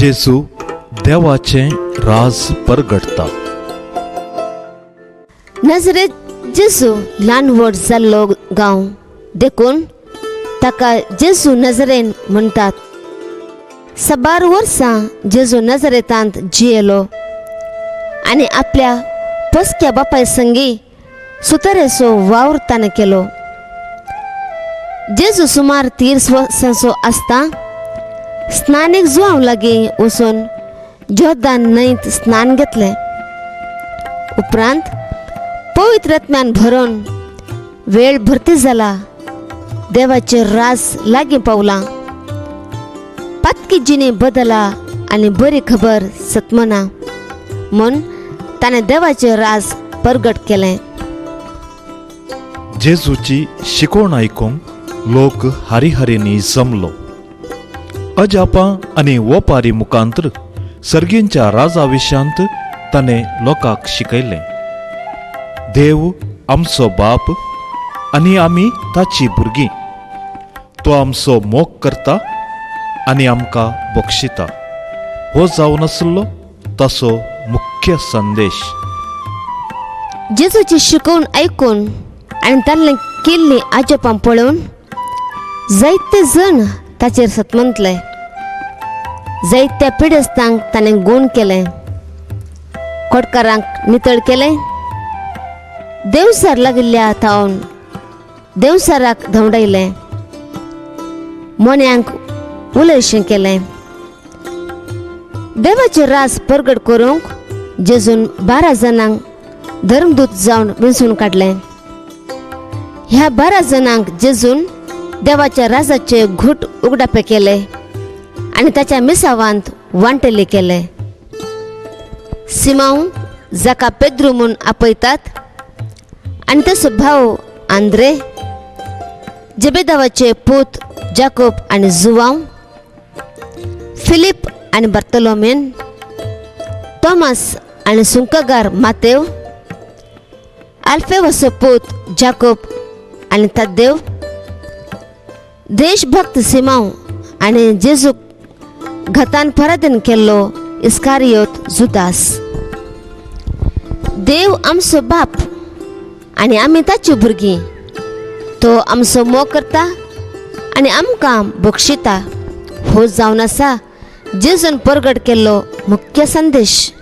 जेजू देवाचें राज परगटता. नजरेत जेजू ल्हान व्हड जाल्लो गांव देखून ताका जेजू नजरेन म्हणटात. साबार वर्सां जेजू नजरेतांत जियेलो आनी आपल्या पोसक्या बापाय संगी सुतरेचो वावर ताणें केलो. जेजू सुमार 30 वर्सांचो आसता स्नानीक जुवांव लागीं वचून जोर्दान न्हंयत स्नान घेतलें. उपरांत पवित्र आत्म्यान भरून वेळ भरती जाला, देवाचें राज लागीं पावलां, पातकी जिणी बदला आनी बरी खबर सतमना म्हूण ताणें देवाचें राज परगट केलें. जेजूची शिकवण आयकूंक लोक हारी-हारींनी जमलो. अजापां आनी ओपारी मुखांतर सर्गींच्या राजा विशांत ताणें लोकांक शिकयलें. देव आमचो बाप आनी आमी ताची भुरगीं. तो आमचो मोग करता आनी आमकां बक्षिता. हो जावन आसलो ताचो मुख्य संदेश. जेजूची शिकवण आयकून आनी ताणें केल्लीं आजोपां पळोवन जायते जण ताचेर सतमंतले. जायत्या पिडेस्तांक ताणें गूण केलें, कोटकारांक नितळ केलें, देवसार लागिल्ल्या थावन देवसाराक धांवडायलें, मोन्यांक उलयशें केलें. देवाचें राज परगट करूंक जेजून 12 जाणांक धर्मदूत जावन वेंचून काडलें. ह्या 12 जाणांक जेजून देवाच्या राजाचे घूट उगडापे केले आनी ताच्या मिसावांत वांटेले केले. सिमांव जाका पेद्रू म्हूण आपयतात आनी ताचो भाव आंद्रे, जेबेदावाचे पूत जाकोब आनी जुवांव, फिलीप आनी बार्तोलोमेन, थॉमस आनी सुंकगार मातेव, आल्फेवाचो पूत जाकोब आनी तद्देव, देशभक्त सिमांव आनी जेजूक घतान पराधीन केल्लो इस्कारियोत जुदास. देव आमचो बाप आनी आमी ताची भुरगीं. तो आमचो मोग करता आनी आमकां बक्षिता. हो जावन आसा जेजून परगट केल्लो मुख्य संदेश.